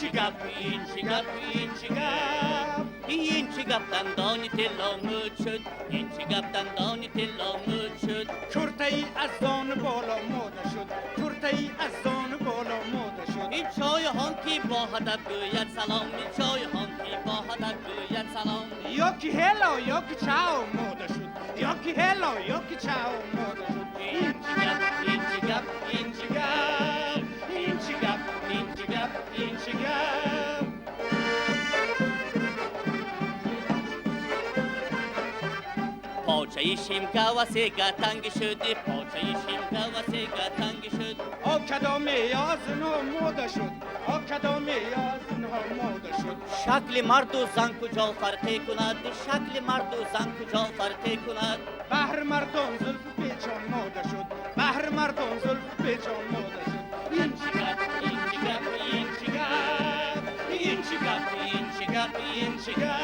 Ин чӣ гап, ин чӣ гап, ин чӣ гап? Ин чӣ гап, дандони тилло мӯд шуд? Ин чӣ гап, дандони тилло мӯд шуд? Куртаи аз зону боло мода шуд, куртаи аз зону боло мода шуд. Ин чойхон ки бо ҳадаб гӯяд салом, ин чойхон ки бо ҳадаб гӯяд салом. Ё ки hello, ё ки ciao мода шуд, ё ки hello, ё ки ciao мода шуд. Ин чӣ гап, ин чӣ гап, ин чӣ гап? Ин чӣ гап, ин чӣ гап, ин чӣ гап? Почаи шимка ва сега танги шуд, почаи шимка ва сега танги шуд. О кадоме аз инҳо мода шуд, о кадоме аз инҳо мода шуд? Шакли марду зан куҷо фарқе кунад, шакли марду зан куҷо фарқе кунад? Баҳр мардон зулф печон мода шуд, баҳр мардон зулф печон мода шуд. Ин чӣ гап, ин чӣ гап, ин чӣ гап? Ин чӣ гап, ин чӣ гап, ин чӣ гап?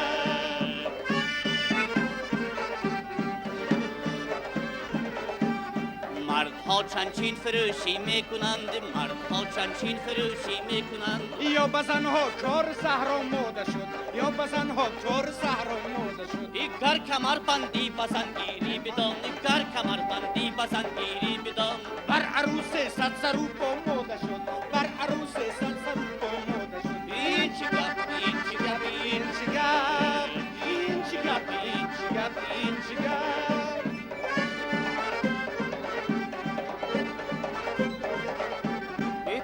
Мардҳо чанчин фурӯшӣ мекунанд, мардҳо чанчин фурӯшӣ мекунанд. Ё ба занҳо кори саҳро мода шуд, ё ба занҳо кори саҳро мода шуд. Гар камарбандӣ ба зангирӣ бидон, гар камарбандӣ ба зангирӣ бидон. Бар арӯсе сад сарупо мода шуд, бар арӯсе сад сарупо мода шуд. Ин чӣ гап, ин чӣ гап, ин Ин чӣ гап, ин чӣ гап, ин чӣ гап, ин чӣ гап?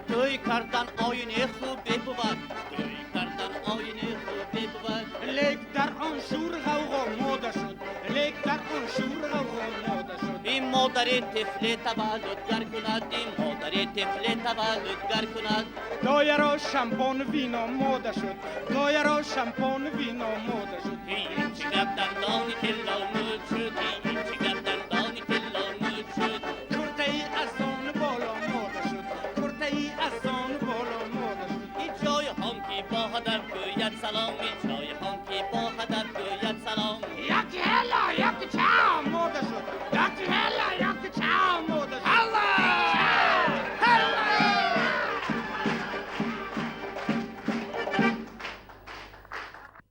Тӯй кардан оини хубе бувад, тӯй кардан оини хубе бувад. Лек дар он шур ғавғо мода шуд, лек дар он шур ғавғо мода шуд. Ин модари тифле таваллуд гар кунад, ин модари тифле таваллуд гар кунад. Дояро шампон вино мода шуд, дояро шампон вино мода шуд. Ин чӣ гап, дандони тилло мӯд шуд? Ин чӣ гап, дандони тилло мӯд шуд? Куртаи аз зону боло мода шуд, куртаи аз зону боло мода шуд. Ин ҷойҳон ки бо ҳадаб гӯяд салом, ин ҷой